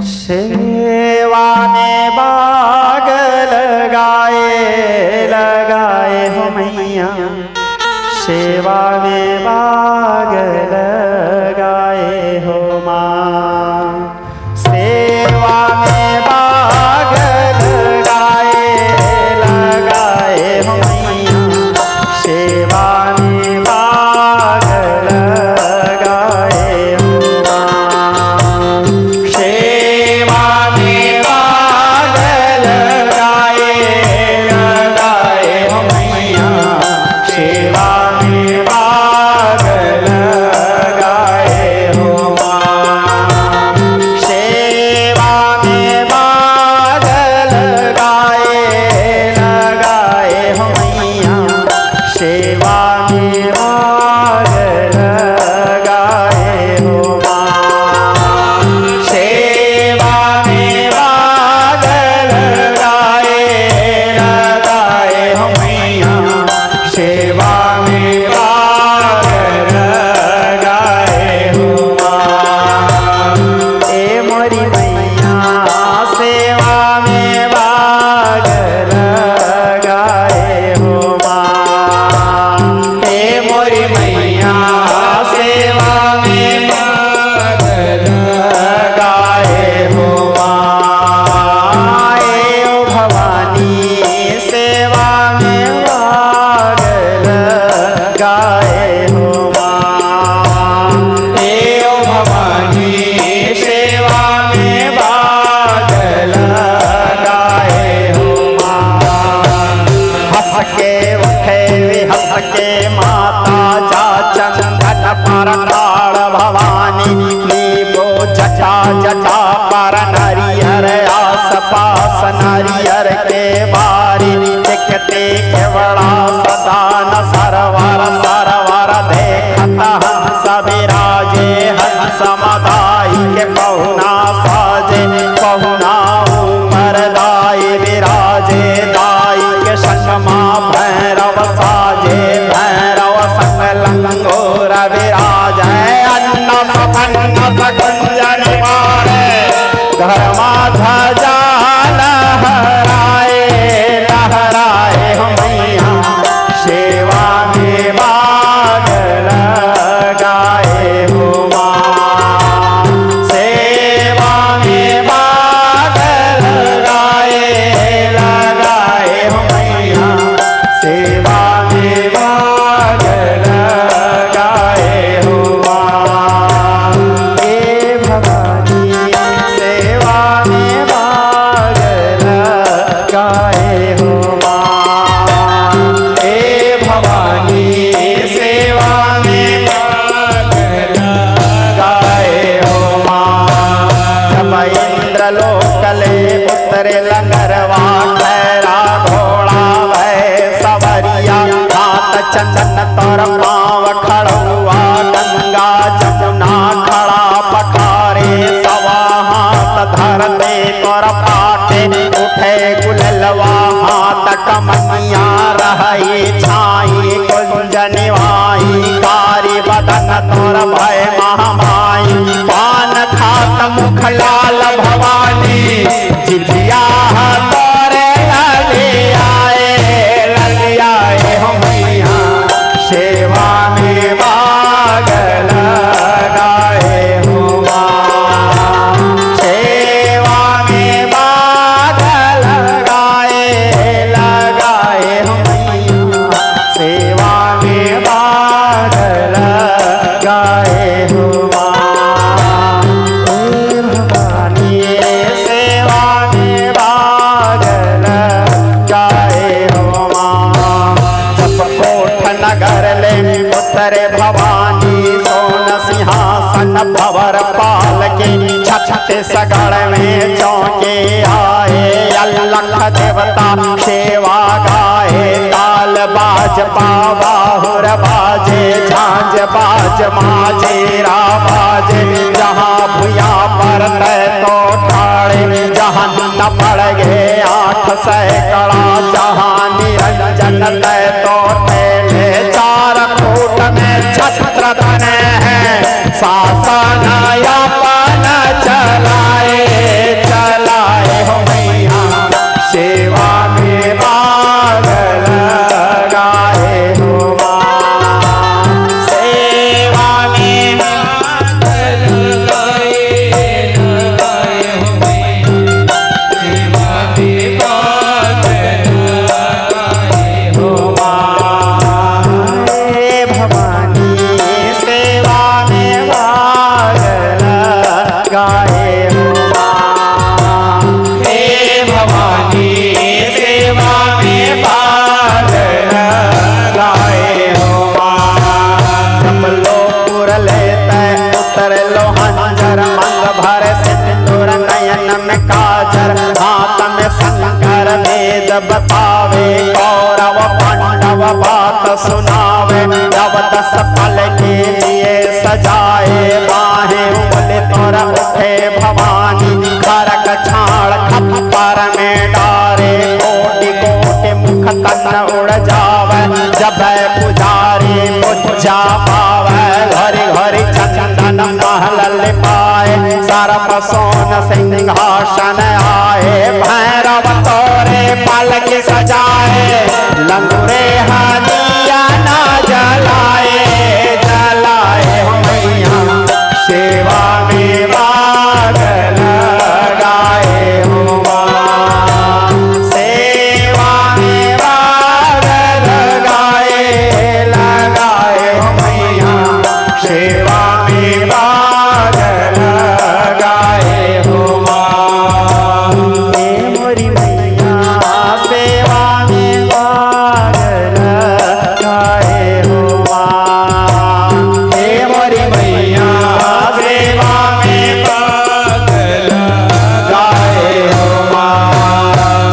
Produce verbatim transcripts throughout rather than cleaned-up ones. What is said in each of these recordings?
सेवा में बाग लगाए, लगाए हो मैया, सेवा में बाग लगाए हो माँ। सेवा में बाग लगाए, लगाए हो मैया, सेवा में बाग लगाए हो माँ। सेवा में बाग लगाए, लगाए हो मैया, सेवा में बाग लगाए हो माँ। सेवा में बाग लगाए, लगाए हो मैया, सेवा में बाग लगाए हो माँ। सेवा में बाग लगाए, लगाए हो मैया, सेवा में बाग लगाए हो माँ। ए मोरी मैया, सेवा में बाग लगाए हो माँ। हे मोरी मैया, सेवा में बाग लगाए हो माँ। हे ओ भवानी, सेवा में बाग लगाए हो माँ। हे ओ भवानी, सेवा में बाग लगाए हो माँ। हँस के उठे भी हँस के माता, जा चंदन पर ठाड़ भवानी, नीबो जटा जटा पर नरियर, आस पास नरियर के बारी, देखते केवड़ा सदान सरवर, सरवर देखत हंस विराजे, हंस मदाई के पहुना साजे, पहुना ऊपर दाई विराजे, दाई के संग मा भैरव साजे, भैरव संग लंगोर विराजे, अन्न सपन्न सकुंजन मारे, घर मा ध्वजा लहराए, लहराए हो मैया, सेवा में बाग लगाए हो माँ। सेवा में बाग लगाए, लगाए हो मैया, सेवा में बाग लगाए हो माँ। हे भवानी, सेवा में बाग लगाए हो माँ। हे भवानी, सेवा में बाग लगाए हो माँ। जब इंद्रलोक ले उतरे लंगरवा, खैरा घोड़ा भय सवरिया, हाथ चंदन तोर पाँव खड़ुआ, गंगा जमुना खड़ा पखारे, सवा हाथ धरते तोर पाटे, उठे गुललवा हाथ कमनिया, रहई छाई कुंज निवाई, कारी बदन तोर भय महामाई, पान खात मुख लाल भवानी, जिभिया तोरे लगे आए, लगे आए हो मैया, सेवा में बाग लगाए हो माँ। सेवा में बाग लगाए, लगाए हो मैया, सेवा में बाग लगाए हो माँ। हे भवानी, सेवा में बाग लगाए हो माँ। जब कोट नगर ले उतरे भवानी, सोन सिंहासन भवर पाल के, छत्तीसगढ़ में चौके आए, अलख देवता सेवा गाए, ताल बाज पावा हुर बाजे, झांझ बाज माजीरा बाजे, जहाँ भुइयां परते तो ठाड़े, जहाँ न पड़ गए आठ सैकड़ा, जहाँ निरंजन ते तो ठेले, चार खूंट में छत्र तने हैं, शासन अपन चलाए, हे भवानी सेवा में भाग लगाए हो माँ। जब लोपुर लेते उतर लो हंजर, मंग भर सिंदूर नयन में काजर, हाथ में शंकर वेद बतावे, कौरव पांडव बात सुनावे। नव दस पल के लिए सजाए, बाहें उंगली तोर उठे भवानी, खरक छाड़ खप्पर में डारे, कोटि कोटि मुख तन उड़ जावे। जब पुजारी पूजा पावे, घरी घरी चंदन महल लिपाए, सर्प सोन सिंहासन आए। भैरव तोरे पलकी सजाए, लंगुरे हा दिया ना जलाए, जलाए हो मैया सेवा में भाग लगाए हो माँ। सेवा में भाग लगाए, लगाए हो मैया सेवा में भाग लगाए हो माँ। हे मोरी मैया सेवा में भाग लगाए हो माँ। हे मोरी मैया सेवा में भाग लगाए हो माँ।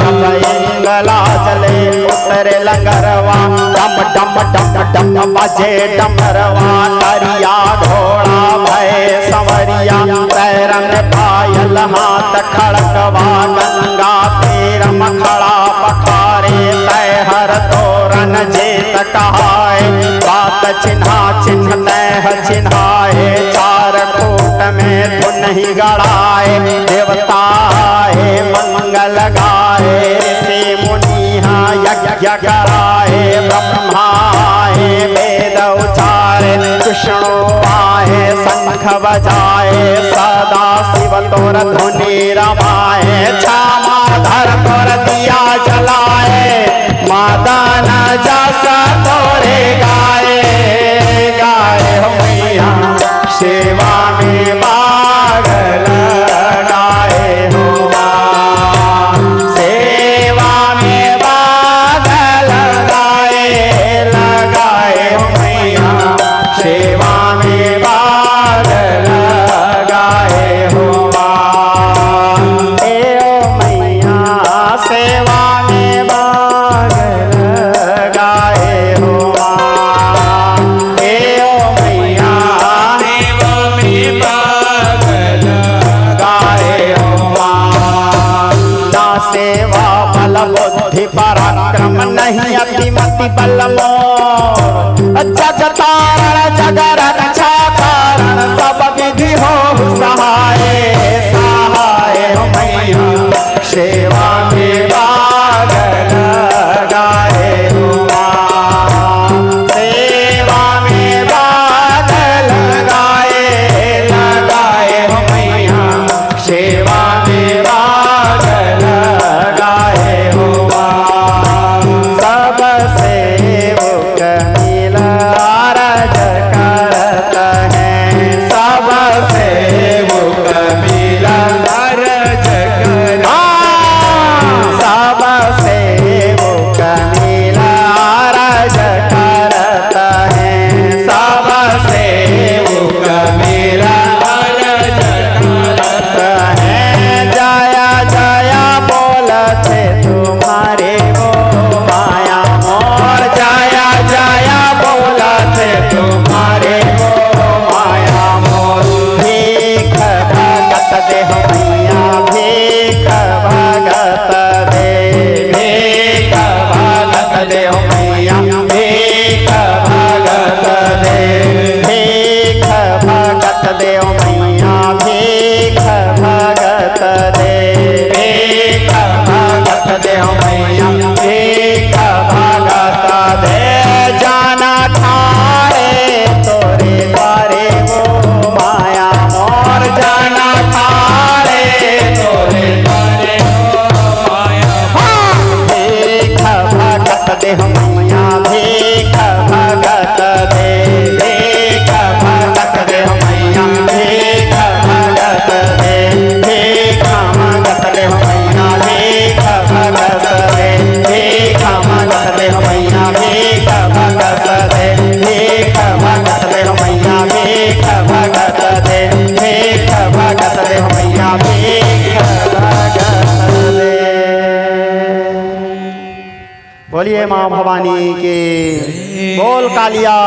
जब इंगला चले उतरे लंगरवा, डम डम डम डम बजे डमरवा। नरिया घोड़ा भय संवरिया, पैर में पायल हाथ खड़कवा। गंगा तीर मखड़ा पखारे, तय हर तोरन जीत कहाए। बात चिन्हा चिन्ह तय चिन्हाए, चार कूट में धुन ही गड़ाए। देवता आए मंगल गाए, ऋषि मुनि हा यज्ञ कराए। ब्रह्मा आए वेद उचारे, विष्णु आए शंख बजाए। सदा शिव तोर धुनि रमाए, छामा धर तोर दिया जलाए। मदन जस तोरे गाए, गाए हो मैया सेवा में भाग लगाए हो माँ। सेवा में भाग लगाए, लगाए हो मैया सेवा में भाग लगाए हो माँ। हे ओ मैया सेवा में भाग लगाए हो माँ। हे ओ मैया सेवा में भाग लगाए हो माँ। ना सेवा बल बुद्धि पराक्रम, नहीं अति मति बल मोर। जग तारण जग रक्षा कारण, सब विधि हो सहाय। सहाय हो मैया सेवा में भाग लगाए हो माँ। सेवा में भाग लगाए, लगाए हो मैया सेवा में भाग लगाए हो माँ। सबसे बोलिए माँ भवानी की। बोल कालिया।